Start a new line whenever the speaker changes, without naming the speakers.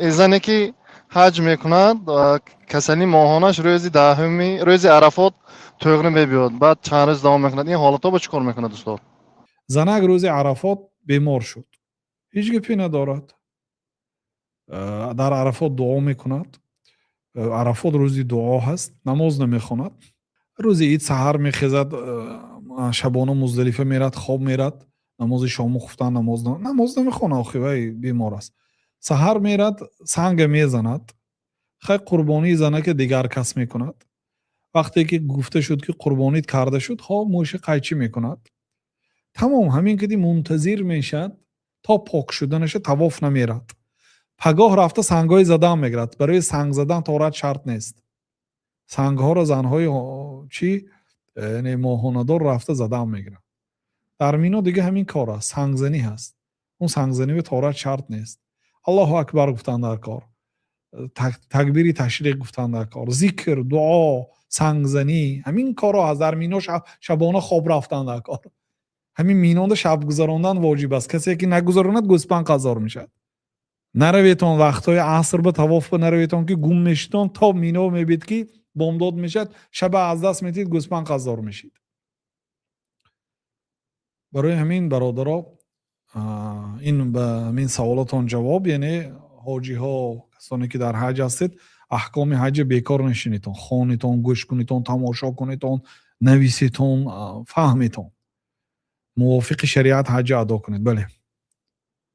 Зане ки ҳаҷ мекунад, касалии моҳонаш рӯзи 10-уми рӯзи Арафот тӯғри мебиёд, баъд чанд рӯз давом мекунад. Ин ҳолатҳо ба чӣ кор мекунад, устод?
Занак рӯзи Арафот бемор шуд, ҳеҷ гапе надорад. Дар Арафот дуо мекунад. Арафот рӯзи дуо ҳаст, намоз намехонад. Рӯзи ид саҳар мехезад, шабона Муздалифа мерад, хоб мерад, намози шому хуфтан намоз намехонад. Охи, вай бемор аст. Саҳар мерад, санга мезанад. Хай, қурбонии занака дигар кас мекунад. Вақте ки гуфта шуд, ки қурбонит карда шуд, хоб мӯши қайчӣ мекунад, тамом. Ҳамин киди мунтазир мешавад то пок шуданаша, тавоф намерад. Пагоҳ рафта сангҳои задан мегирад. Барои санг задан тоҳорат шарт нест. Сангҳоро занҳои чӣ, яъне моҳонадор, рафта задан мегирад. Дар Мино дига ҳамин кор аст, сангзанӣ ҳаст. Он сангзанӣ тоҳорат шарт нест. Аллоҳу акбар гуфтан дар кор, такбири ташриқ гуфтан дар кор, зикр, дуо, сангзанӣ, ҳамин корҳо ҳаст дар Мино. Шабона хоб рафтан дар кор. Ҳамин Минода шаб гузарондан воҷиб аст. Касе ки нагузаронад, гӯспанд қазор мешавад. Нараветон вақтҳои аср ба тавоф, ба нараветон, ки гум мешитон. То Мино мебед, ки бомдод мешавад, шаба аз даст метиҳед, гӯспанд қазор мешид. Барои ҳамин, бародаро, ин ба ҳамин саволотон ҷавоб. Яъне ҳоҷиҳо, касоне ки дар ҳаҷ ҳастед, аҳкоми ҳаҷа бекор нишинедон, хонетон, гӯш кунедон, тамошо кунедон, нависетон, фаҳметон, мувофиқи шариат ҳаҷа адо кунед. Бале.